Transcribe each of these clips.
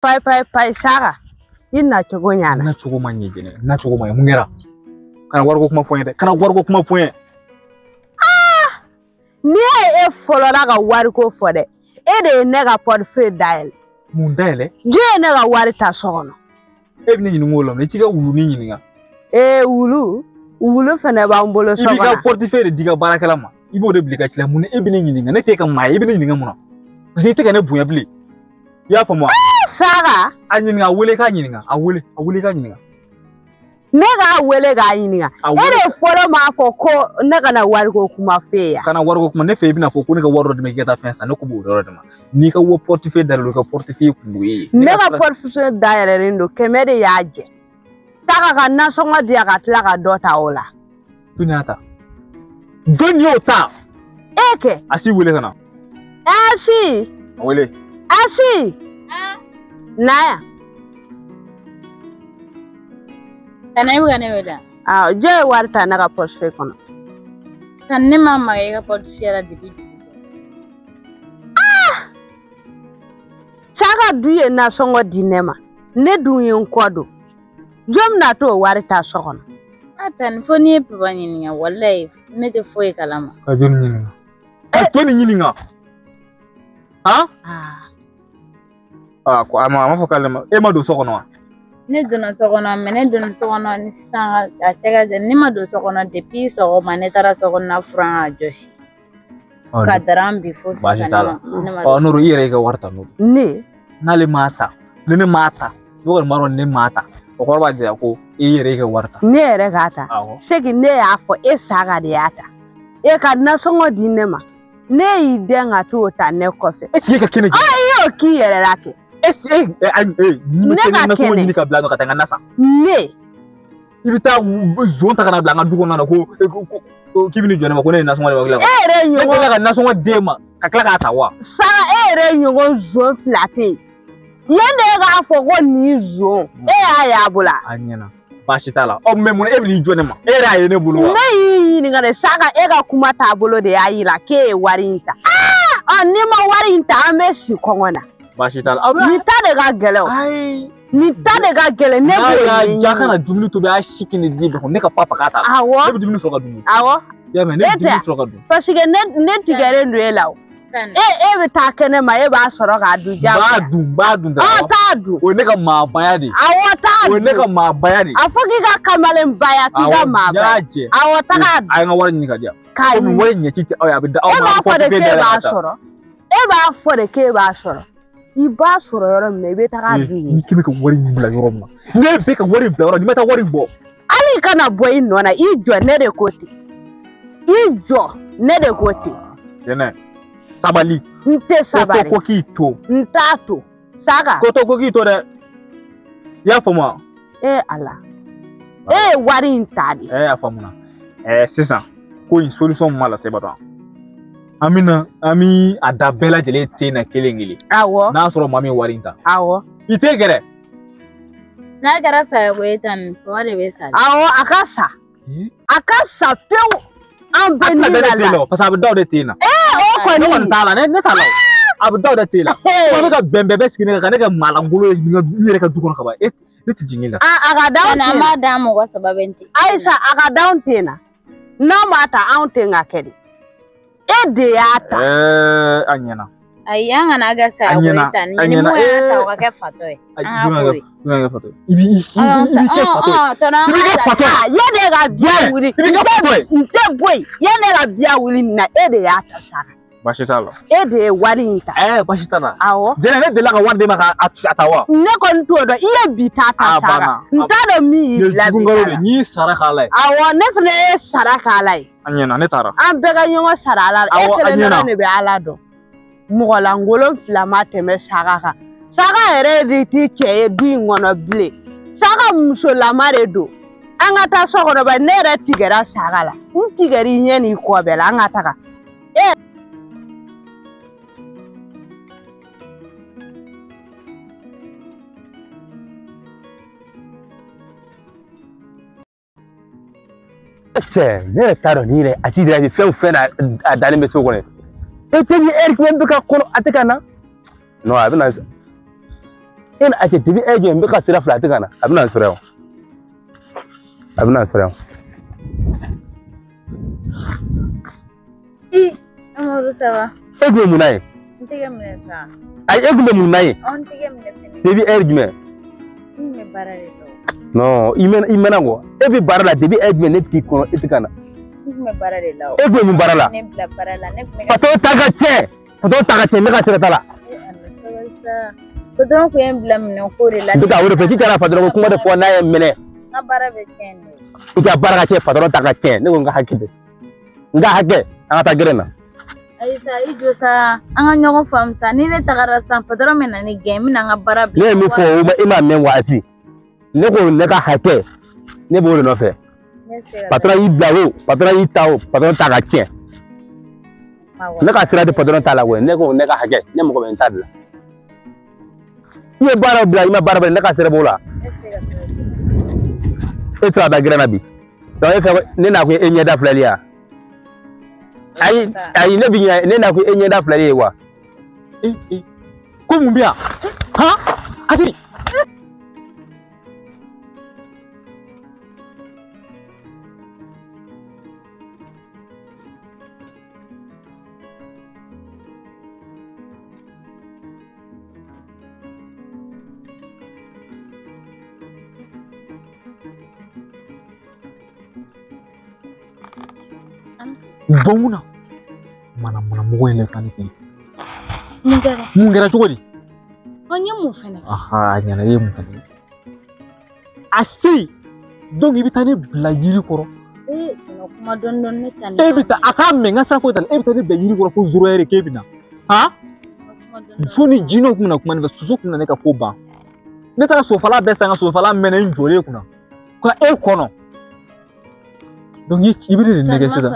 Payi payi payi Saka, i na cogo ɲana. Na cogo ma ɲɛ Jɛnɛ, na cogo ma ɲɛ, mun kɛra? Kana wariko kuma fɔ n ye dɛ, kana wariko kuma fɔ n ye. N'i y'a ye e fɔlɔla ka wariko fɔ dɛ, e de ye ne ka portefeuille dayɛlɛ. Mun dayɛlɛ? Jɔn ye ne ka wari ta so kɔnɔ? E bɛ ne ɲininka o la, i t'i ka wulunin ɲininka. Ee wulu, wulu fɛnɛ b'an bolo so kɔnɔ. I b'i ka portefeuille de di i ka baarakɛla ma, i b'o de bila i ka ci la, mun na e bɛ ne ɲininka? Ne t'e ka maa ye, i bɛ ne ɲininka mun na? Parce que i tɛ ka ne bonya bilen. I y'a faamu wa? Saka. A ɲininka, a wele k'a ɲininka, a wele, a wele k'a ɲininka. Ne k'a wele k'a ɲininka. E de fɔlɔ m'a fɔ ko ne kana wariko kuma f'e ye. Kana wariko kuma ne fɛ, i bɛna fɔ ko ne ka wari dɔ d'i ma k'i ka taa fɛn san, ne ko b'o yɔrɔ de ma. N'i ka portefeuille dayɛlɛ, i ka portefeuille kun ye. Ne ka portefeuille dayɛlɛlen don, 100 de y'a jɛ. Saka ka nasɔngɔ di yan ka tila ka dɔ ta o la. Jɔn y'a ta? Jɔn y'o ta? E kɛ. A si wele ka na. Asi. A wele. Asi. Na yan. Tani e bɛ ka ne wele? Awɔ, jɔn ye wari ta ne ka portefeuille kɔnɔ? Tani ne ma maga i ka portefeuille la depuis dugu jɛra. Saka dun ye nasɔngɔ di ne ma, ne dun ye n kɔ don. Jɔn bɛna t'o wari ta so kɔnɔ? A Tani fo n'i ye papa ɲininka, walayi ne tɛ foyi kalama. Ka jɔnni ɲininka? Ka jɔnni ɲininka? Han? Aa ko a ma fɔ k'ale ma, e ma don so kɔnɔ wa? Ne donna so kɔnɔ, mais ne donna so kɔnɔ ni sisan a cɛ ka jan, ne ma don so kɔnɔ depuis sɔgɔma, ne taara so kɔnɔna furan k'a jɔsi. Ka daran bi fo sisan ne ma. Ɔ Nuru, i yɛrɛ y'i ka wari ta Nuru. Ne? N'ale m'a ta, ni ne m'a ta, ne kɔni b'a dɔn ne m'a ta. O kɔrɔ b'a jira ko i yɛrɛ y'i ka wari ta. Ne yɛrɛ k'a ta. Awɔ. Seki ne y'a fɔ e Saka de y'a ta. E ka nasɔngɔ di ne ma. Ne y'i dɛn ka t'o ta ne kɔfɛ. Est-ce que e ka kɛnɛ? Ɔ i y'o k'i yɛrɛ la kɛ. Est-ce que ne ka kɛnɛ ɲini ka bila ka taa n ka na san. Ne. I bɛ taa zon ta ka na bila n ka du kɔnɔna na ko k'i bɛ n'i jɔ ne ma ko ne ye nasɔngɔ de ma. E yɛrɛ ɲɔgɔn. Ne tila ka nasɔngɔ d'e ma ka tila k'a ta wa? Saka e yɛrɛ ɲɔgɔn zon fila tɛ yen. Yen de e k'a fɔ ko nin zon e y'a y'a bolo. A ɲɛna baasi t'a la. Ɔ mais mun na e bɛ n'i jɔ ne ma? E yɛrɛ y'a ye ne bolo wa? Ne y'i ɲininka de Saka, e ka kuma taabolo de y'a yira k'e ye wari in ta. Ɔ n'i ma wari in ta an bɛ si kɔngɔ na. Baasi t'a la. Nin ta de ka gɛlɛn o. Ayi. Nin ta de ka gɛlɛn ne b'o ɲɛɲini. Ja kana dumuni tobi a si kini di bɛ ne ka papa k'a ta. Awɔ. Ne bɛ dumuni sɔrɔ ka dun. Awɔ. I y'a mɛn, ne bɛ dumuni sɔrɔ ka dun. Parce que ne tigɛlen don e la o. E bɛ taa kɛnɛ ma, e b'a sɔrɔ k'a dun diyagoya. B'a dun, b'a dun. Ɔ t'a dun. O ye ne ka maabaya de ye. Awɔ t'a dun. O ye ne ka maabaya de ye. A fɔ k'i ka kamalenbaya, k'i ka maabaya. Awɔ, n y'a jɛ. Awɔ taga dun. A ye n ka wari ɲini ka di yan. K'a ɲini. Komi wari ɲɛci tɛ aw ye, a bɛ da aw ma. E ma. b'a fɔ de k'e b'a sɔrɔ. E b'a fɔ de k'e b'a sɔrɔ. I b'a sɔrɔ yɔrɔ min na, i bɛ taga dun yen. Ni k'i bɛ ka wari in bila yɔrɔ min na, ne bɛ ka wari bila yɔrɔ min, n'i ma taa wari bɔ. Hali i kana bɔ i nɔ na, i jɔ ne de ko ten. I jɔ ne de ko ten. Jɛnɛ. Sabali. N tɛ sabali. Ko k'i to. N t'a to. Saka. Ko to ko k'i to dɛ. I y'a faamu wa? E Ala. E ye wari in ta de. E y'a faamu na. Sisan ko in solution min b'a la Seba, an bɛna an bɛ a da bɛɛ lajɛlen ten na kelen kelen. Awɔ. N'a sɔrɔ maa min ye wari in ta. Awɔ. I tɛ gɛrɛ. N'a kɛra sayako ye tan, papa de bɛ sa. Awɔ, a ka sa. A ka sa pewu. An bɛ ni la la. Parce que a bɛ da o de ten na. O kɔni. Ne kɔni t'a la, ne t'a la. A bɛ da o de ten la. Ko ne ka bɛn bɛɛ bɛ sigi ne kan, ne ka maalankolon ye n yɛrɛ ka du kɔnɔ ka ban. E ne tɛ jigin la. A ka da anw ten na. An b'a da mɔgɔ saba bɛ ten. Ayisa, a ka da anw ten na. N'a m'a ta anw ten ka kɛ de. E de y'a ta. A ɲɛna. Ayi, an kana kɛ sayako ye tan. Ni mun y'a ta o ka kɛ fatɔ ye. An ka k'o ye. I bɛ kɛ fatɔ ye. I b'i kɛ fatɔ ye. Tɔnɔ I b'i kɛ fatɔ ye. Yanni e ka biya wuli. I b'i kɛ fatɔ ye. N tɛ bɔ yen. Yanni e ka biya wuli nin na, e de y'a ta Saka. Baasi t'a la. E de ye wari in ta. Baasi t'a la. Awɔ. Jɛnɛ, ne delila ka wari d'e ma k'a ta wa? Ne kɔni t'o dɔn. I ye bi ta ta Saka. N t'a dɔn min y'i bila bi ta la. N'i sara k'a la ye. Awɔ, ne fana ye sara k'a la ye. A ɲɛna, ne taara. An bɛɛ ka ɲɔgɔn sara ala la. E kelen dɔrɔn de bɛ Ala dɔn. Mɔgɔ lankolon fila ma tɛmɛ Saka kan. Saka yɛrɛ de ti cɛ ye du in kɔnɔ bilen. Saka musolama de don. An ka taa so kɔnɔ bari ne yɛrɛ tigɛra Saka la. N tigɛr'i ɲɛ n'i kɔ bɛɛ la, an ka taga. Cɛ, ne yɛrɛ t'a dɔn nin yɛrɛ a ti yɛrɛ fɛn o fɛn na a dalen bɛ so kɔnɔ. E tɛ ni ɛri kelen bɛ ka kɔnɔ a tɛ ka na. Non, a bɛ na. E ni a cɛ depuis e jɔ n bɛ ka sira fila a tɛ ka na. A bɛna n sɔrɔ yan. A bɛna n sɔrɔ yan. I Amadu ça va? E kun bɛ mun na yen? N tɛgɛ minɛ sa. Ayi e kun bɛ mun na yen? Ɔ n tɛgɛ minɛ fɛnɛ. Depuis heure jumɛn? N kun bɛ baara de la. Non, i mɛnna kɔ. E bɛ baara la depuis heure jumɛn ne t'i kɔnɔ e tɛ ka na. N kun bɛ baara de la o. E kun bɛ mun baara la? Ne bila baara la ne kun bɛ. Patɔrɔn ta ka tiɲɛ. Patɔrɔn ta ka tiɲɛ ne ka sira t'a la. Patɔrɔn kun ye n bila minɛn ko de la. N bɛ ka o de fɛ k'i kana patɔrɔn ko kuma de fɔ n'a ye n minɛ. N ka baara bɛ tiɲɛ de. I ka baara ka tiɲɛ patɔrɔn ta ka tiɲɛ ne ko n ka hakɛ de. N ka hakɛ an ka taa gɛrɛn na. Ayi sa i jɔ sa an ka ɲɔgɔn faamu sa ni ne tagara sisan patɔrɔn bɛ na ne gɛn n bɛna n ka baara bila. Ne ye min fɔ e m'a mɛn waati. Ne ko ne ka hakɛ ne b'o de nɔfɛ. Patɔrɔn y'i bila o patɔrɔn y'i ta o patɔrɔn ta ka tiɲɛ. Ne ka sira tɛ patɔrɔn ta la koyi ne ko ne ka hakɛ ne mago bɛ n ta de la. I ye baara bila i ma baara bila ne ka sira b'o la. E tɛ se ka taa gɛrɛn na bi. Donc e fɛ ne n'a ko e ɲɛda filɛli ya. Ayi ayi ne bi ɲɛ ne n'a ko e ɲɛda filɛli ye wa. Ko mun bɛ yan? Han? Ati. Bɔn mana mana mɔgɔ in lɛ ne fɛ. Mun kɛra? Mun kɛra cogo di? Ɔ n ye mun fɛnɛ? Aha a ɲɛna i ye mun fɛnɛ? A se donc i bɛ taa ne bila yiri kɔrɔ. Ee kuma dɔɔni dɔɔni ne ta E bɛ taa a k'a mɛn n ka sira foyi t'a la e bɛ taa ne bila yiri kɔrɔ fo zéro heure k'e bɛ na. Han? Fo ni jinɛw kun bɛna kuma ne fɛ soso kun bɛna ne ka ko ban. Ne taara sofala bɛɛ san ka sofala mɛnɛ n jɔlen kunna. Ka e kɔnɔ. Donc i bɛ ne de nɛgɛ sisan.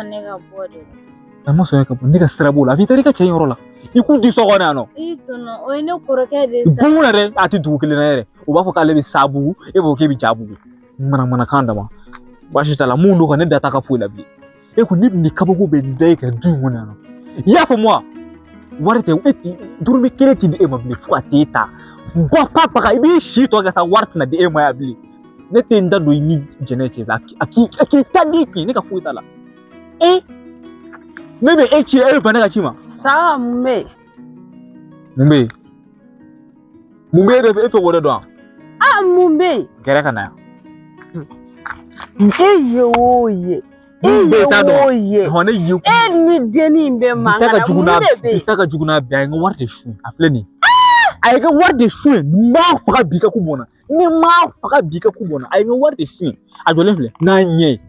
A ma sɔn ne ka bɔ ne ka sira b'o la a b'i taa i ka cɛ in yɔrɔ la i k'u di so kɔnɔ yan nɔ. I tɔnɔ o ye ne kɔrɔkɛ de ye. Bon yɛrɛ a tɛ dugu kelen na yɛrɛ o b'a fɔ k'ale bɛ Sabugu e b'o k'e bɛ Jabugu manamanakan dama baasi t'a la mun don ka ne da t'a ka foyi la bilen e ko ne nin kabako bɛ da e kan du in kɔnɔ yan nɔ i y'a faamu wa wari tɛ e ti dɔrɔmɛ kelen ti di e ma bilen fo ka t'e ta bɔ pa baga i b'i si tɔ kɛ sa wari tɛna di e ma yan bilen. Ne tɛ n da don i ni jɛnɛ cɛ a k'i ta di kin ne ka foyi t'a la e ne bɛ e ci e bɛ ban ne ka ci ma. Saga mun bɛ yen? Mun bɛ yen? Mun bɛ yen e fɛ k'o de dɔn wa? A mun bɛ yen? Gɛrɛ ka na yan. E ye o ye. E ye o ye. Ne ye. E ni dennin in bɛ mankan na mun de bɛ yen? Bi ta ka jugu n'a bɛɛ ye a ye n ka wari de su a filɛ nin ye. A ye n ka wari de su ye n b'a faga bi ka ko bɔnna. Ni m'a faga bi ka ko bɔnna a ye n ka wari de su ye a jɔlen filɛ n'a ɲɛ ye.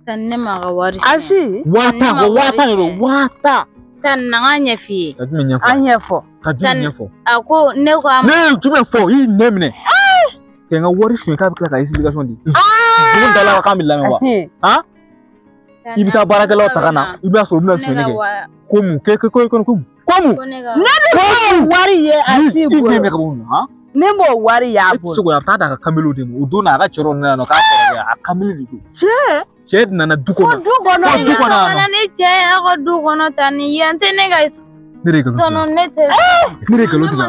Tan ne ma ka wari. Asi. 50,000 ko 50,000 de don 50,000. Tan na n k'a ɲɛf'i ye. Ka jumɛn ɲɛfɔ? A ɲɛfɔ. Ka jumɛn ɲɛfɔ? A ko ne ko a ma. Ne ye jumɛn fɔ i y'i nɛn minɛ. Kɛ n ka wari su ye k'a bɛ tila ka explication di. Dugu da la k'a bɛ lamɛn wa? Han? I bɛ taa baarakɛlaw ta ka na i b'a sɔrɔ u bɛna sonyɛli kɛ. Ko mun kɛ ko ko mun? Ko mun? Ne de b'o wari ye Asi bolo. I den bɛ ka bɔ mun na? Han? Ne b'o wari y'a bolo. E tɛ se k'o ye a bɛ taa d'a ka kamelew de ma o don na a ka cɛ dɔ nana yan nɔ k'a kɔrɔkɛ a kamele de don. Cɛ. Cɛ nana du kɔnɔ. Ko du kɔnɔ yan. Du kɔnɔ yan nɔ. Ne cɛ aw ka du kɔnɔ tan ni yan tɛ ne ka. Ne de ye nkalon tigɛ. Tɔnɔ ne tɛ. Ne de ye nkalon tigɛ.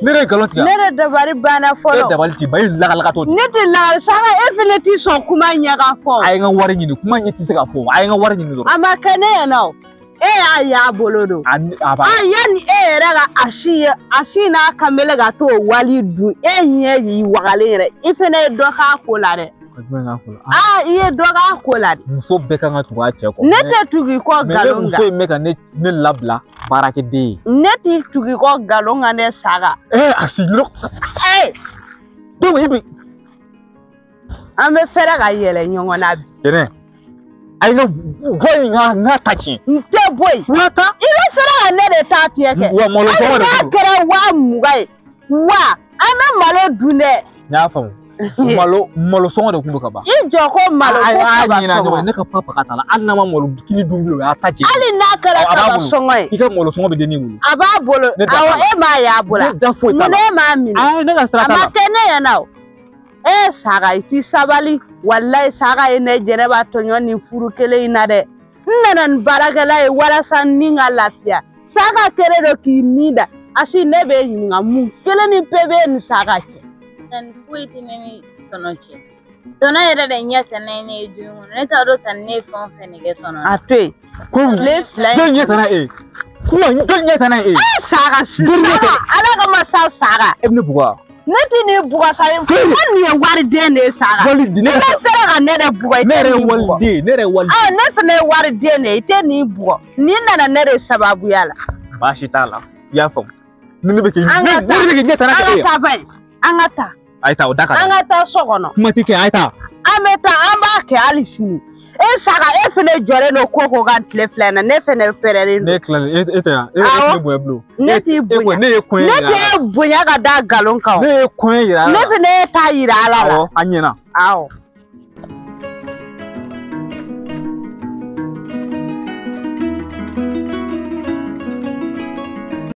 Ne de ye nkalon tigɛ. Ne de dabali banna fɔlɔ. E dabali t'i ban e lakalakatɔ de. Ne tɛ lakali Saga e fɛnɛ t'i sɔn kuma ɲɛ ka fɔ. A ye n ka wari ɲini kuma ɲɛ tɛ se ka fɔ a ye n ka wari ɲini dɔrɔn. A ma kɛ ne ɲɛna o. E y'a y'a bolo don. A b'a. A yanni e yɛrɛ ka a si ye a si n'a kamele ka t'o wali dun e ɲɛ y'i wagalen yɛrɛ i fɛnɛ ye dɔ k'a ko la dɛ. Ka jumɛn k'a ko la? Aa i ye dɔ k'a ko la dɛ. Muso bɛɛ kan ka tugu a cɛ kɔ. Ne tɛ tugu i kɔ nkalon kan. Mais ne muso in bɛ ka ne labila baarakɛden ye. Ne t'i tugu i kɔ nkalon kan dɛ Saga. Ee a sigilen. Ee donc i bɛ. An bɛ fɛrɛ ka yɛlɛ ɲɔgɔn na bi. Jɛnɛ. A ye n ka bɔ yen n ka ta tiɲɛ. N tɛ bɔ yen. N ka ta. I bɛ fɛrɛ ka ne de ta tiɲɛ kɛ. Wa malo sɔngɔ de don. Hali n'a kɛra 20,000 ye. Wa an bɛ malo dun dɛ. N y'a faamu. Malo sɔngɔ de kun don ka ban. I jɔ ko malo ko kaba sɔngɔ. Ne ka papa ka taa la hali n'a ma malo kini dun bilen o y'a ta tiɲɛ. Hali n'a kɛra kaba sɔngɔ ye. I ka malo sɔngɔ bɛ den bolo. A b'a bolo awɔ e m'a y'a bolo. Ne da foyi t'a la. Mun e m'a minɛ. Ayi ne ka sira t'a la. A ma kɛ ne ɲɛna o. E Saga i t'i sabali walayi Saga ye ne Jɛnɛba tɔɲɔ nin furu kelen in na dɛ. N nana ni baarakɛla ye walasa ni ka lafiya. Saga kɛlen don k'i ni da. Asi ne bɛ ɲininka mun kelen ni pe bɛ ni Saka cɛ. Tani foyi tɛ ne ni tɔnɔ cɛ. Tɔnɔ yɛrɛ de ɲɛ tɛ ne ye du in kɔnɔ. Ne t'a dɔn tani ne ye fɛn o fɛn de kɛ tɔnɔ na. A to yen. Tile 2 in. Jɔn ɲɛ tana e? Kuma jɔn ɲɛ tana e? Saka Saka Ala kama sa Saka. E bɛ ne bugɔ wa? Ne tɛ n'i bugɔ sa ye. Ko nin ye wariden de ye Saka. Waliden ne bɛ sera ka ne de bugɔ i tɛ n'i bugɔ. Ne yɛrɛ ye waliden. Ne fana ye wariden de ye i tɛ n'i bugɔ. Nin nana ne de sababuya la. Baasi t'a la. I y'a faamu. Ne bɛ k'i ɲɛ tana e. An ka taa ba ye. An ka taa. A ye taa o da ka. An ka taa so kɔnɔ. Kuma tɛ kɛ a ye taa. An bɛ taa an b'a kɛ hali sini. E Saka e fana jɔlen don ko kan tile 2 in na ne fana fɛrɛlen don. Ne tilalen e tɛ yan e tɛ ne bonya bilen. Ne t'i bonya. Ne ye kɔɲɔ yira. Ne t'e bonya ka da nkalon kan. Ne ye kɔɲɔ yira. Ne fana ye ta yira Ala la. Awɔ a ɲɛna. Awɔ.